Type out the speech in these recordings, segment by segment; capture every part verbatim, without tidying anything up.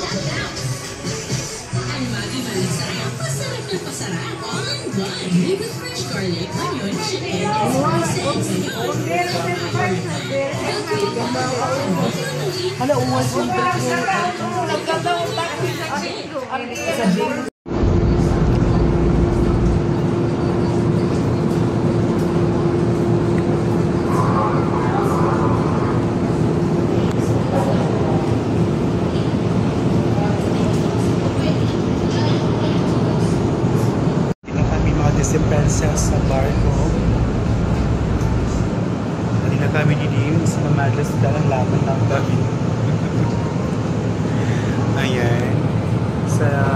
Ang Maggi Malasaya, masarap na masarap. All in one. With fresh garlic, onion, chicken, and spices. Hala, uwas yung Diri na kami mga dispensa sa barko. Diri na kami didi sa mamadlas, dalan laban lang kami. Ayan. Sa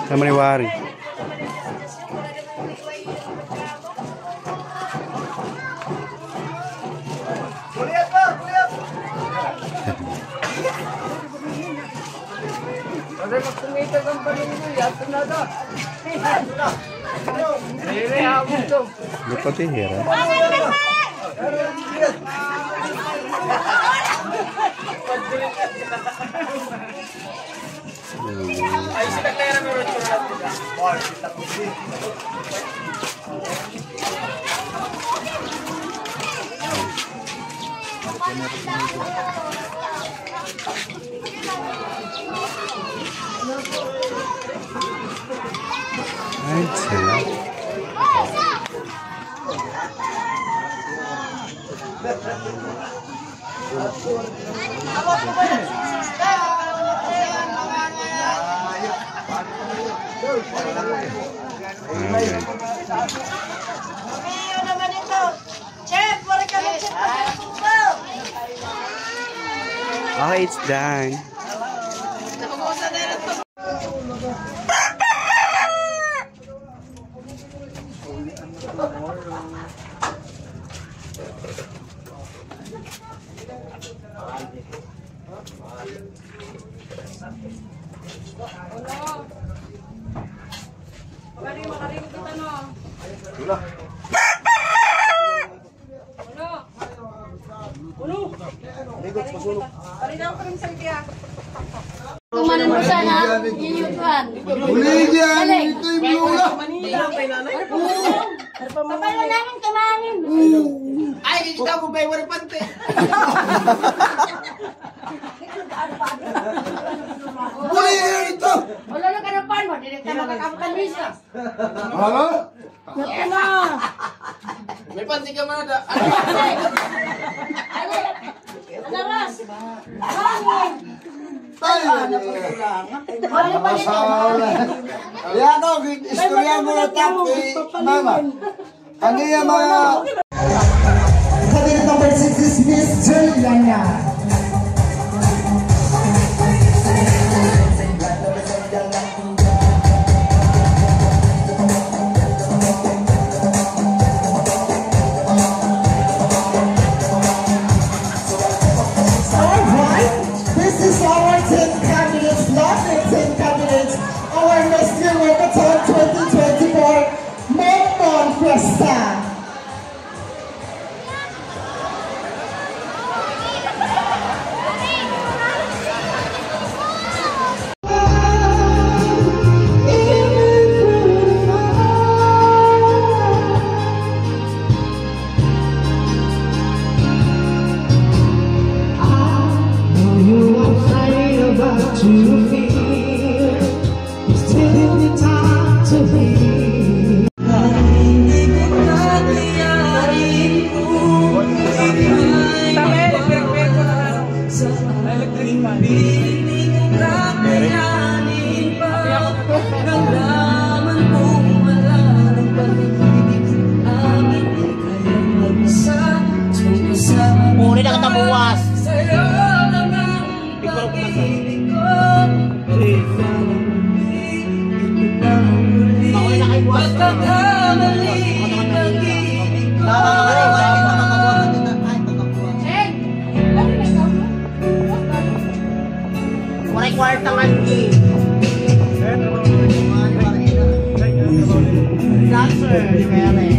Sa Maniwari. Dapat ihira. Ay, sila. Chef, wala kami chef. Okay, it's done. Wala. Uno. Uno. Ligot, masunog. Palitan ko rin sa India. Kumanan mo siya na, yun yung kuhan. Uli niya, ito yung blue na. Manila, kay nanay. Papaya namin, kay mangin. Ay, kita mo ba yung waripante? Uli niya ito. Wala na ka na pan mo, dili ka makakabutan misa. Ano? May panty ka man ata. Lawas! Bangon! Ay, ay, ay. Masala. Yan o, istorya mo na tap kay mama. Ano yan, mga Candidate number six is Miss Juliana. All right, this is our ten candidates, lovely ten candidates, our Miss Eurovision twenty twenty-four Moncton Fiesta. Uli na kita buwas. Waray kwarta nga, Angie. Dancer, si Mary.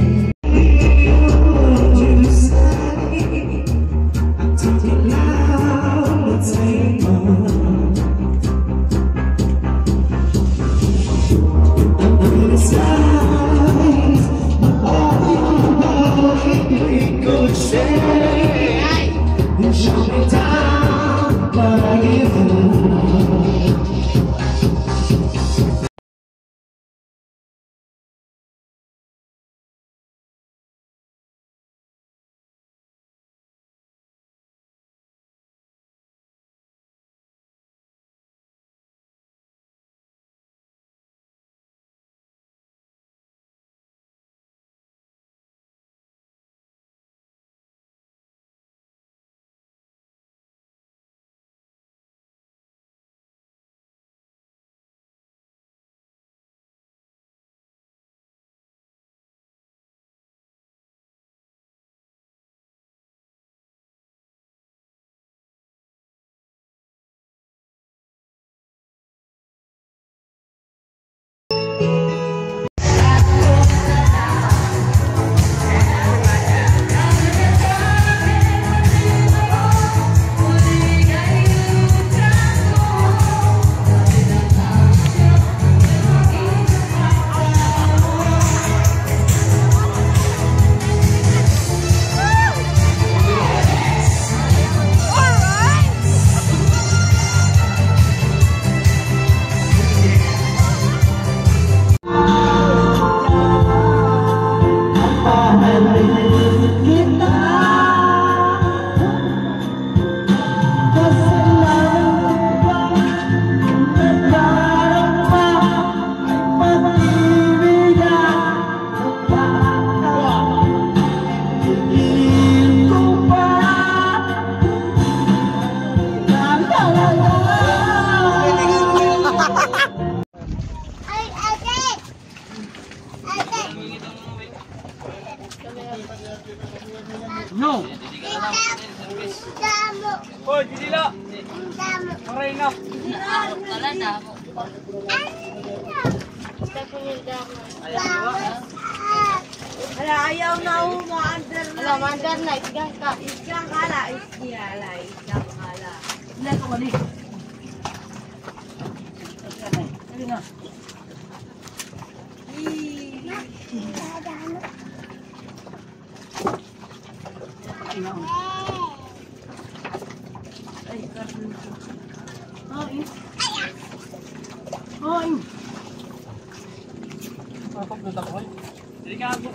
No. Oy, dili la. Aray na. Hala, ayaw na, oh, ma-under na. Hala, ma-under na, isgang ka. Isgang ka la, isgang ka la, isgang ka la. Hala, ito, mali. Dali na. Ay, naon. Ay, karon. Ay. Ay. Papagluto ko, ay. Dili ka ako.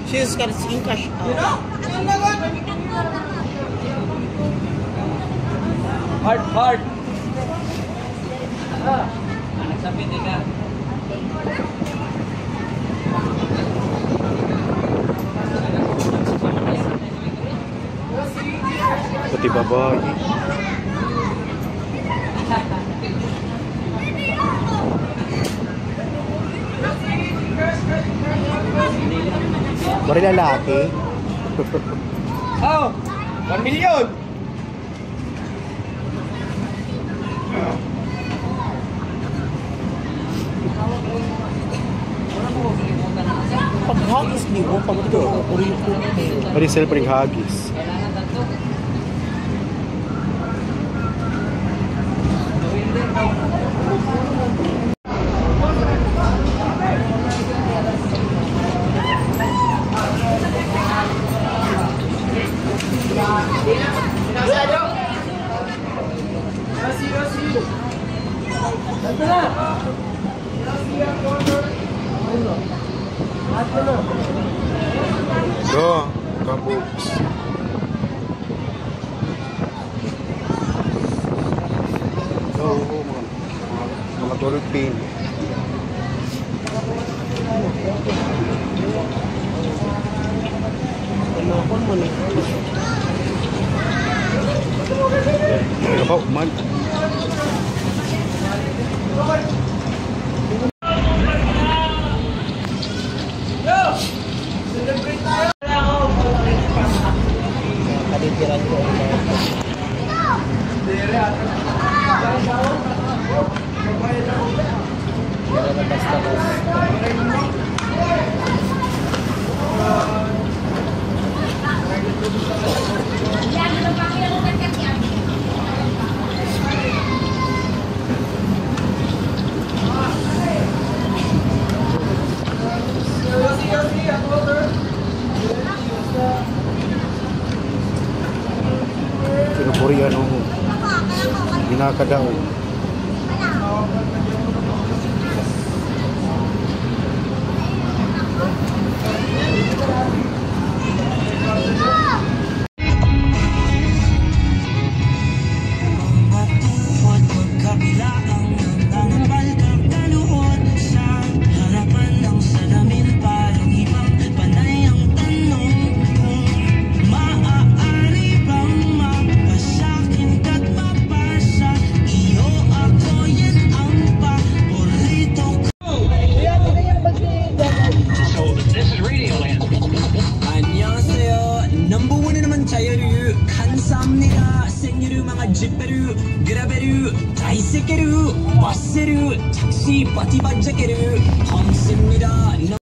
She's got a skin crush. Heart, heart. Pati babae. Bari lalaki. Oh, one million. Paghagis niyo, pagto, kuripot. Pwede sila paghagis. Go, kabuks. Go, go, go. Mga dolphin. Kabaw man. Kalitiran ko ang mga. Pero nabasta-basta. Ginakadaog. 안녕하세요. 넘버원에 있는 자유를 감사합니다. 생일을 mga jeeperu, graberu, tricycleru, busseru, taxi, bati badjakeru, 감사합니다.